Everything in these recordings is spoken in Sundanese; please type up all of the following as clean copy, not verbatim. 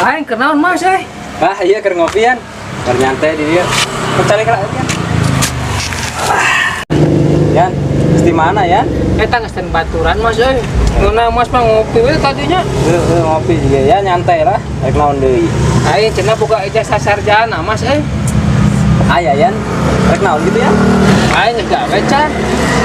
Lain kenaon Mas eh? Ah iya keur ngopian. Keur nyantai di dieu. Cari lah Yan. Yan, di mana ya? Eta geus ten baturan Mas euy. Ngeunah Mas mah ngopi we tadinya. Heeh, ngopi juga ya nyantai lah. Rek naon deui. Aing cenah boga ijazah sarjana Mas euy. Aya Yan. Rek naon gitu ya? Aing geus gawe can.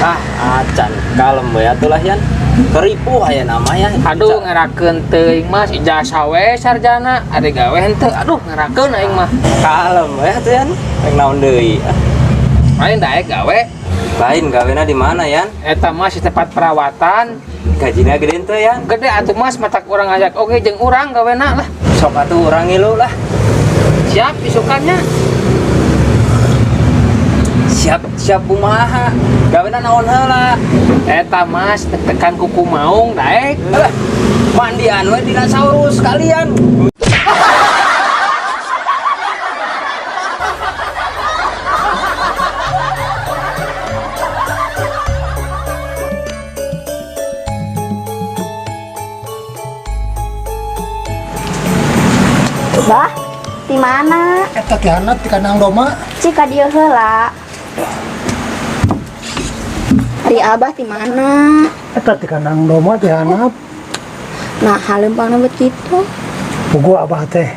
Ah, acan kalem we atuh lah Yan. Keripuh aya nama ya. Aduh ngerakeun teuing Mas ijazah we sarjana, ada gawe henteu. Aduh ngerakeun aing mah. Kalem we atuh Yan. Rek naon deui. Aing daek gawe. Lain gawena di mana Yan? Eta Mas di tempat perawatan. Gajina gede henteu Yan. Gede atuh Mas matak urang ngajak oge jeung urang gawena lah. Sok atuh urang ngilu lah. Siap isukannya. Siap siap kumaha. Gawena naon heula? Eta Mas tekan kuku maung daek. Alah, mandian we dinosaurus kalian. Bah, di mana? Eta ti handap ti kandang domba. Cik ka dieu heula. Ari Abah di mana? Eta ti kandang domba ti handap. Nah, haleumpangna bet kitu. Puguh Abah teh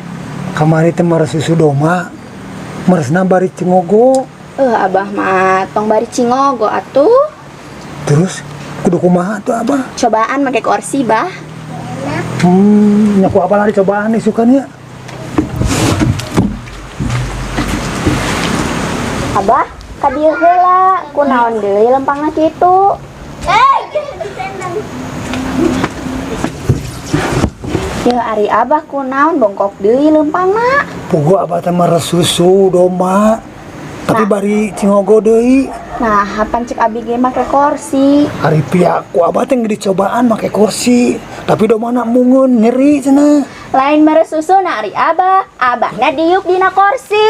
kamari teh meres susu domba. Meresna bari cingogo. Abah mah tong bari cingogo atuh. Terus kudu kumaha tuh Abah? Cobaan make kursi, Bah. Nya ku Abah lah dicobaan isukan ya. Abah, ka dieu heula. Kunaon deui lempangna kitu? Ya ari Abah kunaon bongkok deui lempangna? Puguh Abah teh meres susu domba. Tapi bari cingogo deui. Nah, hapan cek abi ge make kursi. Ari pihak ku Abah teh dicobaan make kursi. Tapi domana mungun nyeri cenah. Lain meres susu na ari Abah, abahna diuk dina kursi.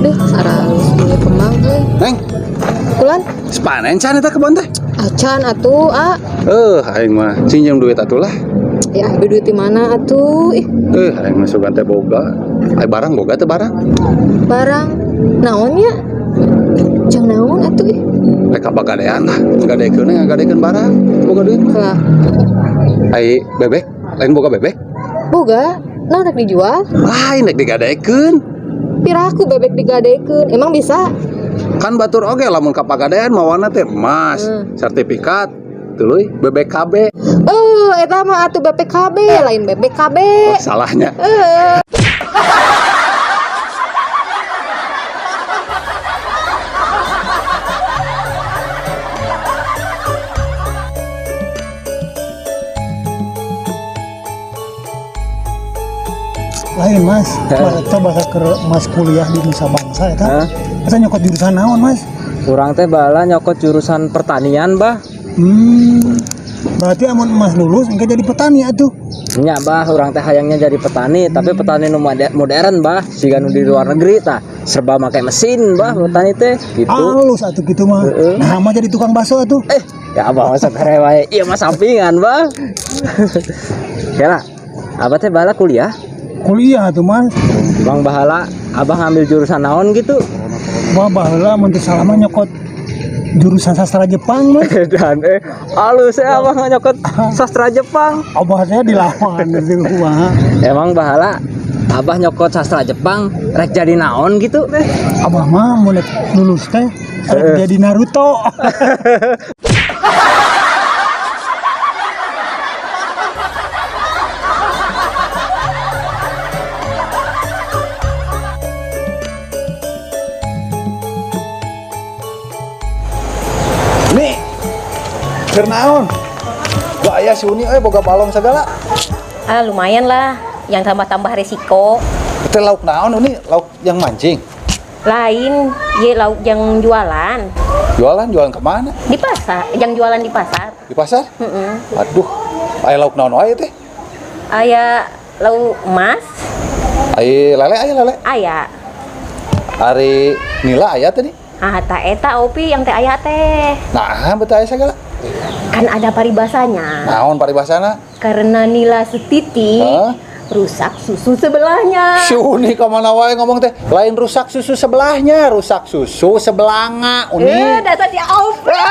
Duh, saralus ieu kembang euy. Neng, Kulan sepanen can eta kebon teh? acan atuh, a. Aing mah cinjem duit atuh lah. Ya abi duit di mana atuh? Ih, Aing mah sugan teh boga. Ai barang boga teh barang. barang naon nya? Jang naon atuh ih? Rek bagadean lah. Ngagadekeun ngagadekeun barang. Boga duit. Lah, Ai bebek, lain boga bebek. boga. Naon rek dijual? Lain rek digadekeun. Piraku bebek digadekeun. Emang bisa? Kan batur oge lamun ka pagadean mawana teh emas, sertifikat, tuluy BBKB. Eta mah atuh BPKB, lain BBKB. Oh, salahnya. Lain Mas, baca bahasa ke Mas kuliah di Nusa Bangsa eta. Hah? Eta nyokot jurusan naon Mas? Urang teh bala nyokot jurusan pertanian, Bah. Berarti amun Mas lulus engke jadi petani atuh. Nya bah, urang teh hayangnya jadi petani, tapi petani nu modern bah, siga nu di luar negeri tah, serba make mesin bah petani teh gitu. Halus atuh kitu mah. Heeh. Nah, mah jadi tukang bakso atuh. Ya abah masa bere wae. Iya mah sampingan bah. Ya lah, abah teh bala kuliah. Kuliah atuh Mas. Bang bahala, abah ngambil jurusan naon gitu. Wah baheula mun teu salah mah nyokot jurusan sastra Jepang Mas. Dan alus ya abah nyokot sastra Jepang. Abah saya dilawan gitu kumaha. Emang bahala abah nyokot sastra Jepang rek jadi naon gitu teh. Abah mah mun lulus teh rek jadi Naruto. Nih, keur naon? Gak aya si Uni euy boga balong segala. Ah, lumayan lah, yang tambah-tambah resiko. Teh lauk naon Uni? Lauk yang mancing. Lain, ye lauk yang jualan Jualan jualan kemana? di pasar, yang jualan di pasar. Di pasar? Mm-mm. Aduh, aya lauk naon wae teh? Aya lauk emas. Ai lele aya lele. Aya. Ari nila aya tadi. Ah, ta eta Opi yang teh aya teh. Nah, betul aya segala. Kan ada paribasanya. Naon paribasana? Karena nila setitik, Hah? Rusak susu sebelahnya. Si Uni kemana wae ngomong teh, lain rusak susu sebelahnya, rusak susu sebelanga, Uni. Dasar si Opi.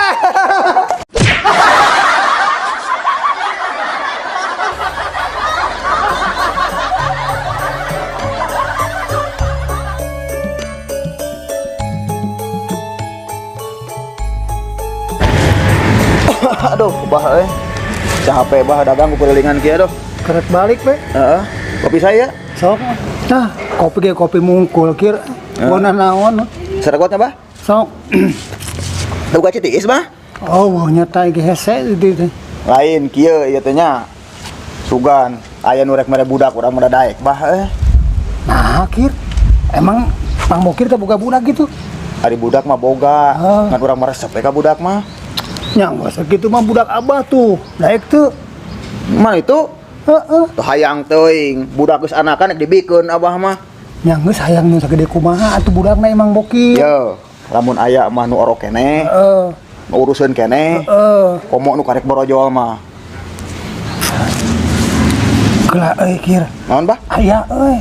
Aduh, bah euy. Capek bah dagang kelilingan kieu aduh. Kerek balik we. Heeh. Kopi saya. Sok. Nah, kopi ge kopi mungkul kir. Warna naon? Saregotna bah? Sok. Teu buka citiis bah? Oh, wah nyata ge hese itu teh. Lain kieu ieu teh nya. Sugan aya nu rek mere budak urang mah daek bah euy. Nah, kir. Emang Mang Bokir teh boga budak gitu? Ari budak mah boga, Ah. ngan urang mah resep we ka budak mah. Nya geus kitu mah budak abah tuh. Daek teu. Mana itu? Heeh. Tuh hayang teuing, budak geus anakan rek dibikeun abah mah. Nya geus hayang nu sagede kumaha atuh budakna emang Bokir. Yo, lamun aya mah nu orok keneh, Heeh. nu uruseun keneh. Heeh. Komo nu karek borojol mah. Geula euy kir. Naon bah? Aya euy.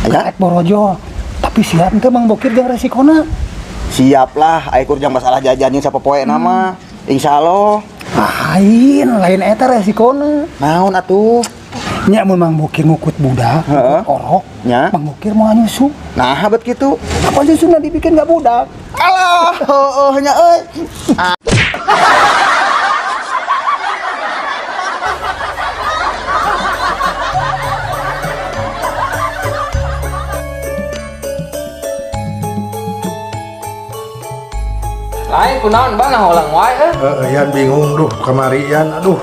Aya? Karek borojol. Tapi siap teu Mang Bokir jeung resikona? Siap lah, aya kur jang masalah jajan jeung sapopoe nama. Insyaallah. Lain, lain eta resikona. Naon atuh? Nya mun Mang Bokir ngukut budak, Heeh. ngukut orok, Nya. Mang Bokir moal nyusu. Nah, bet kitu. Apa nyusuna dibikin gak budak? Alah, heueuh nya euy. Lain kunaon bah ngaholang wae euy. Heeh, Yan bingung duh kamari Yan, aduh.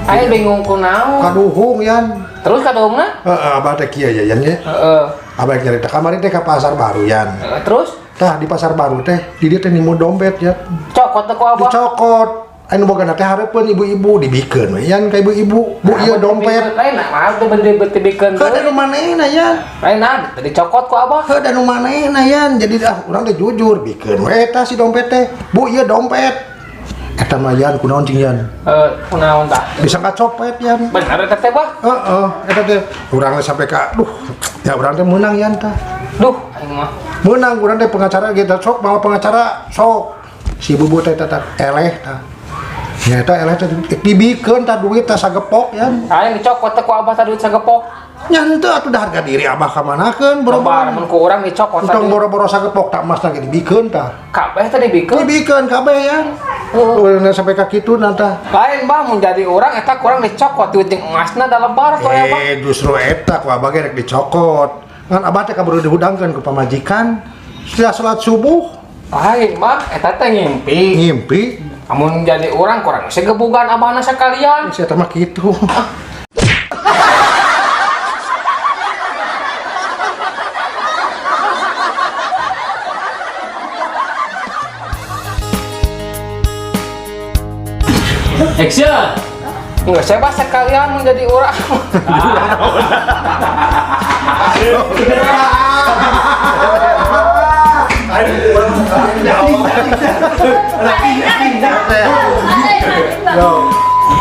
Aing bingung kunaon. Kaduhung Yan. Terus kaduhungna? Heeh, abah teh kieu ya Yan ye. Heeh. Abah nyarita kamari teh ka pasar baru Yan. Heeh, terus Tah di pasar baru teh di dieu teh nimu dompet ya. cokot teh ku abah. Dicokot. Anu boga teh hareupeun ibu-ibu dibikeun we Yan ka ibu-ibu. Bu ieu dompet. Lain nah, mah teh bende dibikeun Heuh da nu manehna Yan. Lain nah, teh dicokot ku abah. Heuh da nu manehna Yan. Jadi ah urang teh jujur bikeun we eta si dompet teh. Bu ieu dompet. Eta mah Yan kunaon cing Yan? Heeh, kunaon tah? Disangka copet Yan. Bener eta teh bah. Heeh, eta teh urang teh sampai ka duh, ya urang teh meunang Yan tah. Duh, aing mah. Meunang urang teh pengacara gitu sok bawa pengacara sok. Si bubu teh tetap eleh tah. Nya eta eleh teh dibikeun tah duit tah sagepok Yan. Aing dicokot teh ku abah tah duit sagepok. Nya henteu atuh dah harga diri abah ka manakeun Lebar boro-boro. mun ku urang dicokot tah. Entong boro-boro sagepok tak emas lagi dibikeun tah. Kabeh teh dibikeun. Dibikeun kabeh Yan. Urang sampai ka kitu tah. Lain bah mun jadi urang eta kurang dicokot duit jeung emasna da lebar ku abah. Justru eta ku abah ge rek dicokot. Ngan abah teh kaburu dihudangkeun ku pamajikan. Setelah sholat subuh Lain mah eta teh ngimpi. ngimpi Amun jadi urang kurang segebugan abahna sekalian. si eta mah kitu. Action. Enggak, saya bahas sekalian menjadi orang.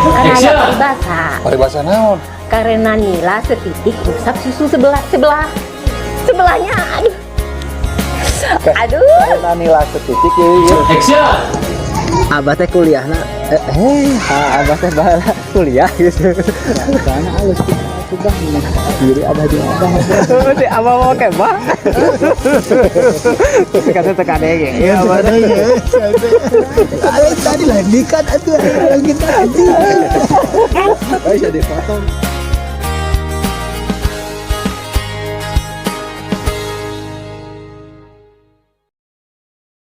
Karena ada paribasa. Paribasa naon? Karena nila setitik rusak susu sebelah sebelah sebelahnya. Aduh. Aduh. Karena nila setitik ieu ieu. Action. Abah teh kuliahna abah teh baheula kuliah gitu. Karena alus sudah diri abah jeung abah. Si abah mau ke bah. Kata teka denge. Iya abah teh. Tadi lah dikat atuh lagi tadi. Bisa dipotong.